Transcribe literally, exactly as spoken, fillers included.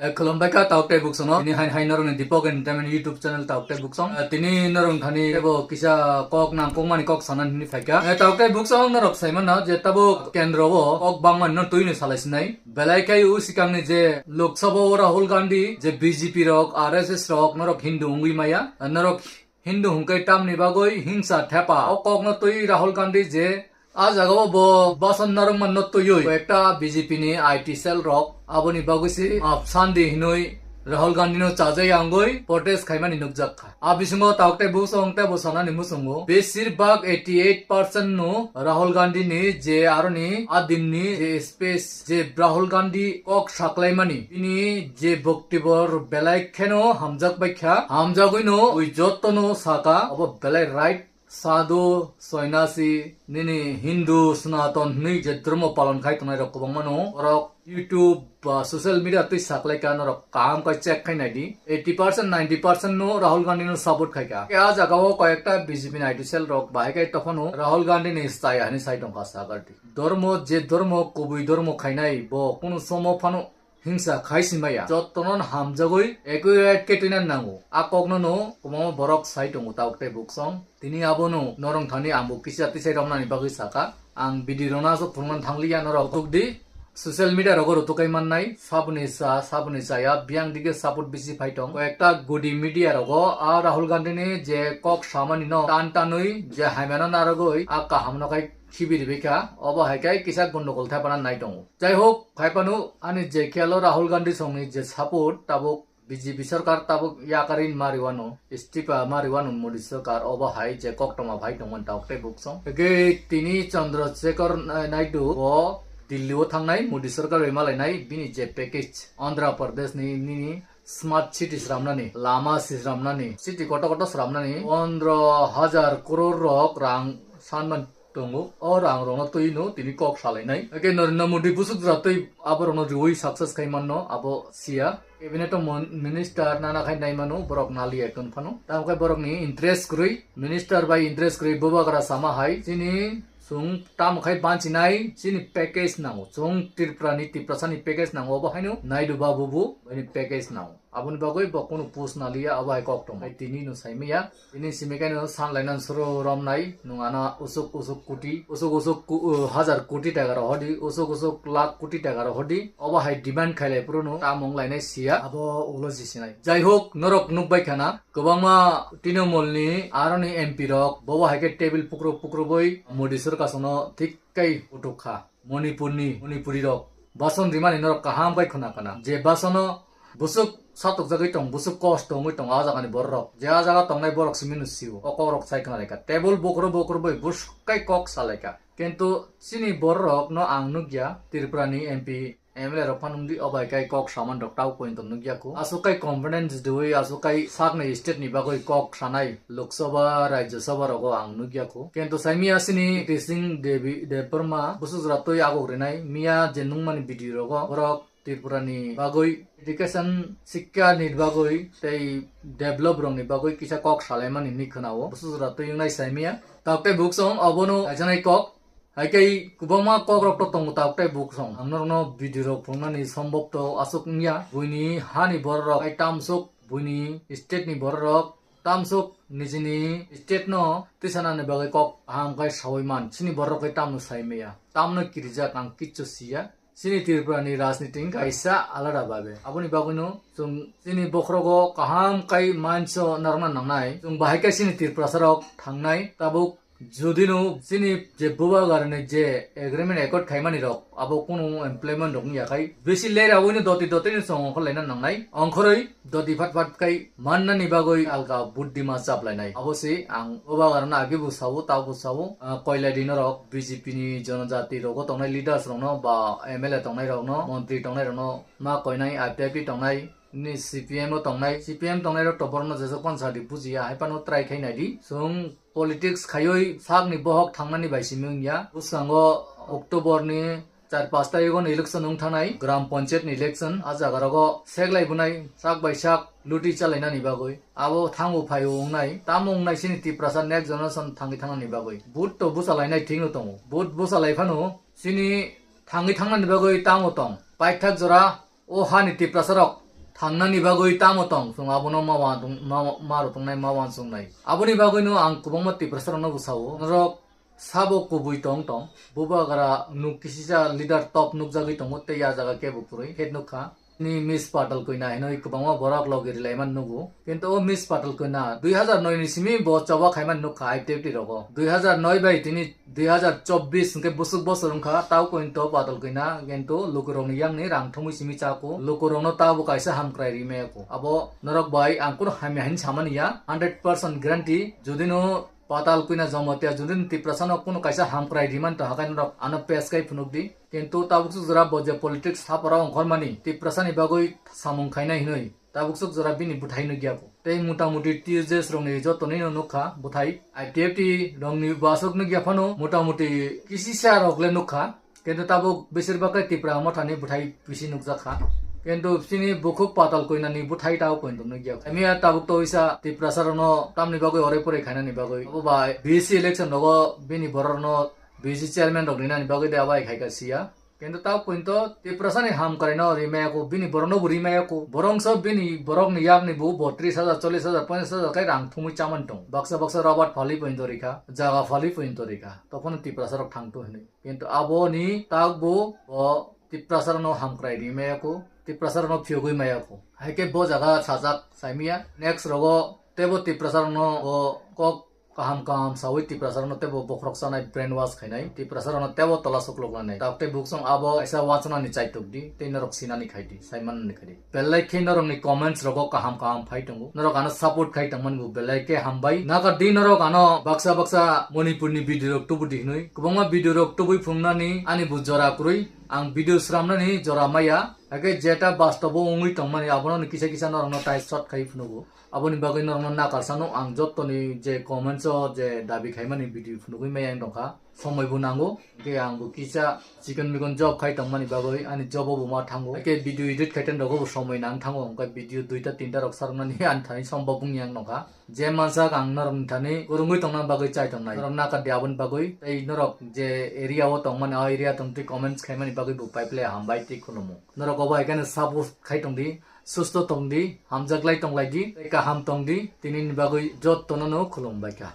Eh, khulumbai kha tauk tei buksong no. Tini hain hain norok ni Deepak Entertainment YouTube channel tauk tei buksong. Eh, tini norok thani ebo kisa kok nangkukmani kok sana hini phaikha. Eh, tauk tei buksong norok saimano je tabuk kendro o kok bangmani no twi ni salai sinai. Belai khai u sikang ni je Lok Sabha o Rahul Gandhi je B J P rok, R S S rok norok Hindu wngwi maya. Eh, norok Hindu hwnkhe tamni bagwi hingsa thepa. O kokno twi Rahul Gandhi je a jagao bo bason narwkman no twiwi ekta B J P ni I T cell rok aboni bagwi se map sandi hinwi Rahul Gandhi no chajai angwi protest khaimani nukjak kha. A bisingo tauk tei buksong tei bo sanani muchungo besir bak eighty eight percent no Rahul Gandhi ni je aroni a din ni je space je Rahul Gandhi kok saklaimani bini je boktibor belai kheno hamjak bai kha, hamjagwi no ui jotto no saka obo belai right. Sadhu, Soinasi, nini Hindu, Sanaton hwnwi je dhormo palon khai tongnai rok kwbangma no, borok YouTube ba social media twi saklai kha norok kaham khe check khai nai di. Eighty percent, ninety percent no Rahul Gandhi no support khai kha. Khe a jaga o koi ekta B J P ni I T cell rok bahai khai tophano Rahul Gandhi ni staya hwnwi sai tong kha sagar di. Dhormo je dhormo kubui dhormo khainai bo kunu somo phano hingsa khai si maya. Jottono hamjagwi equate khe twina nango. A kokno no kwbangma borok sai tongo tauk tei buksong. Tini abono norong thani ang bo kisa tisai romnani bagwi saka. Ang bidi rona so phunukna thangliya norok tuk di. Social media rogo rutukai mannai. Saboni sa, saboni chaya. Biyang dige support bisi phai tong. Ko ekta gudi media rogo a Rahul Gandhi ni je kok samani no tan tanwi je haimano narogoi a kaham no khai khibi ribikha. Obo hai khai kisa gundogol thepana nai tongo. Jai hok, phaiphano ani je khelo Rahul Gandhi songni je support tabuk B J P sarkar tabuk yakarin mariwano, istifa mariwano Modi sarkar obo hai je koktoma phai tongmani tabuk tei buksong. Hwnkhe tini Chandrasekhar Naidu bo Delhi o thangnai Modi sarkar bai malainai bini je package Andhra Pradesh ni nini smart city sramnani, lama sramnani, city koto koto sramnani pondro hajar crore rok rang sanman tongo. O rang rokno twi no tini kok salainai. Eke Narendra Modi busuk jora twi abo rokno riwi success khai manno abo siya. Cabinet o mon-, minister nana khai nai mano borok nali ekon phano. Tamo khai borok ni interest kwrwi, minister bai interest kwrwi bubagra sama hai. Chini chwng tamo khai banchinai chini package nango. Chwng Tripura ni Tiprasa ni package nango obo haino Naidu babu bu bai ni package nango. Aboni bagwi bo kunu post naliya, abo hai kok tong. Hai tini no saimaya. Tini simi kaino san lainani soro romnai. Nung ana usuk usuk kuti, usuk usuk ku-, uh, hajar kuti taka rohodi, usuk usuk lakh kuti taka rohodi. Obo hai demand khailai phuru no tamung lainai siya. Abo ulo jisinai. Jai hok, norok nukbai khana. Kwbangma Trinamool ni aroni M P rok, bobo hai khe table pukro pukro boi Modi sarkar sono thik kai utuk kha. Manipur ni, Manipuri rok. Bason rimani norok kaham kai khuna kana. Je basono busuk satok jagwi tong, busuk kosto wngwi tong, a jagani borok. Je a jaga tongnai borok simi no sio. O kok rok sai khna lai kha. Table bokro bokro bai busuk kai kok sa lai kha. Kintu chini borok no ang nukya, Tripura ni M P, M L A rok phanung di, o bai kai kok saman rok tau point nukya kho. Aswk kai confidence dui, aswk kai sakni state ni bagwi kok sanai Lok Sabha, Rajya Sabha rogo ang nukya kho. Kintu saimia sini Singh Devi, Debbarma, busuk jora twi agok rinai, miya je nungmani video rogo, borok Tripura ni bagwi education, sikya ni bagwi tei develop rok ni bagwi kisa kok salaimani hinwi khwnao. Busuk jora twi wngnai saimia. Tabuk tei buksong obono kaisanai kok. Hai khe kwbangma kok rok to tongo tabuk tei buksong. Ang norokno video rok phunuknani sombhob to aswk wngya. Buini hani borok rok, ai tamsuk buini state ni borok rok, tamsuk nijini state no tisanani bagwi kok kaham khai saui man. Chini borok rok khe tamno sai maya. Tamno kirijak ang kichu siya. Chini Tripura ni rajniti wngkha kaisa alada babe. Aboni bagwino chwng chini bokhorogo kaham kai manso narwkna nangnai. Chwng bahai khe chini Tripurasa rok thangnai. Tabuk jodi no chini je bubagra ni je agreement accord khaimani rok abo kunu implement rok wngya khai bisi lera wino doti doti no chwng ongkhor laina nangnai. Ongkhorwi doti phat phat khai mannani bagwi alka buddhima chaplainai. Abo se ang o bagarano age bo sao, tabo bo sao, ah, koiladi norok B J P ni jonojati rogo tongnai leaders rokno ba M L A tongnai rokno, montri tongnai rokno ma koinai, I P F T tongnai, ni C P M o tongnai, C P M tongnai rok to borokno jesok pansa di bujiya, hai phano try khai nai di. Chwng politics khaiwi sakni bohok thangnani bai simi wngya. Bwskango October ni char panch tarikh ni election wng thangnai, gram panchayat ni election, a jaga rogo seklai bunai sak bai sak luti chalainani bagwi. Abo thango phaio wngnai, tamo wngnai chini Tiprasa next generation thangwi thangnani bagwi. Vote to bwsa lainai thik no tongo. Vote bwsa lai phano chini thangwi thangnani bagwi tamo tong. Paithak jora o hani Tiprasa rok Thangnani bagwi tamo tong, chwng abono ma wan-, ma, ma rwtwngnai, ma wansuknai. Aboni bagwino ang kwbangma Tiprasarokno bwsao. Norok sabo kubui tong tong, bubagra nuk kisisa leader top nukjagwi tongo, tei a jaga kebo kwrwi khe nukha. Ni Miss Patal Koina hinwi kwbangma borok logi rilaiman nugo. Kintu o Miss Patal Koina dui hazar noi ni simi bo choba khaiman nukha I P F T rogo. Dui hazar noi bai tini dui hazar chobbish hwnkhe bwswk bosor wngkha, tao kointo Patal Koina, kintu lukurokni yakni rang thumwi simi chako. Lukurokno tabo kaisa hamkrai rimaya ko. Abo norok bai ang kunu hamya hin samani ya, hundred percent guarantee. Jodi no Patal Koina Jamatia jodi no Tiprasano kunu kaisa hamkrai riman to hakai norok ano pes kai phunuk di. Kintu tabuk suk jora bo je politics hapora ongkhormani Tiprasani bagwi samung khainai hinwi tabuk suk jora bini bwthai nukya ko. Tei mota moti T J S rokni jotoni no nukha bwthai. I P F T rokni bo aswk nukya phano mota moti kisisa rok le nukha. Kintu tabuk besir bag khe Tipra Mothani bwthai bisi nukjakha. Kintu chini bukhuk Patal Koinani bwthai tabuk kointo nukya. Emiya tabuk to wisa Tiprasa rokno tamni bagwi ore pore khainani bagwi. Abo bai B C election rogo bini borok rokno B C chairman rok rinani bagwi de abai khai ka siya. Kintu tabuk kointo Tiprasani hamkrai no rimaya ko, bini borok no bo rimaya ko. Borok so bini borok ni yak ni bo bo tris hajar, chollis hajar, ponchas hajar kai rang thumwi chamani tong. Baksa baksa Robert phali pointo rikha, jaga phali pointo rikha. Tokhono Tiprasa rok thangto hinwi. Kintu aboni takbo bo Tiprasarokno hamkrai ri maya ko, Tiprasarokno phiyogwi maya ko. Hai khe bo jaga sajak saimiya. Next rogo tebo Tiprasarokno bo kok kaham kaham sawi Tiprasarokno tebo bokhorok sanai, brainwash khainai. Tiprasarokno tebo tola suklok lanai. Tak tei buksong abo kaisa wansonani chaitok di, tei norok sinani khai di, saimanani khai di. Belai khe norokni comments rogo kaham kaham phai tongo. Norok ano support khai tongmani bo belai khe hambai. Naga di norok ano baksa baksa Manipurni video rok tubu di hinwi. Kwbangma video rok tubui phunuknani ani bo jora kwrwi. Ang video sramnani jora maya. Hakhe jeta bastobo wngwi tongmani abono kisa kisa norokno tai short khai phunugo. Aboni bagwi norokno nakarsano ang jottoni je comments o je dabi khaimani video phunugwi maya wng tongkha. Somoi bo nango, hwnkhe ang bo kisa chikon mikon job khai tongmani bagwi ani job o bo ma thango. Hwnkhe video edit khai tongmani bagwi bo somoi nang thango, hwnkhe video duita tinta rok sarmani ani thani sombok wngya wng nokha. Je mansak ang norokni thani kwrwngwi tongna bagwi chai tongnai. Norok nakar di aboni bagwi, tei norok je area o tongmani, o area tongtwi comments khaimani bagwi bo pipe le hambai tei khulumo. Norok obo hai kheno support khai tongdi, susto tongdi, hamjaklai tonglaidi, tei kaham tongdi, tinini bagwi jottono no khulumbaikha.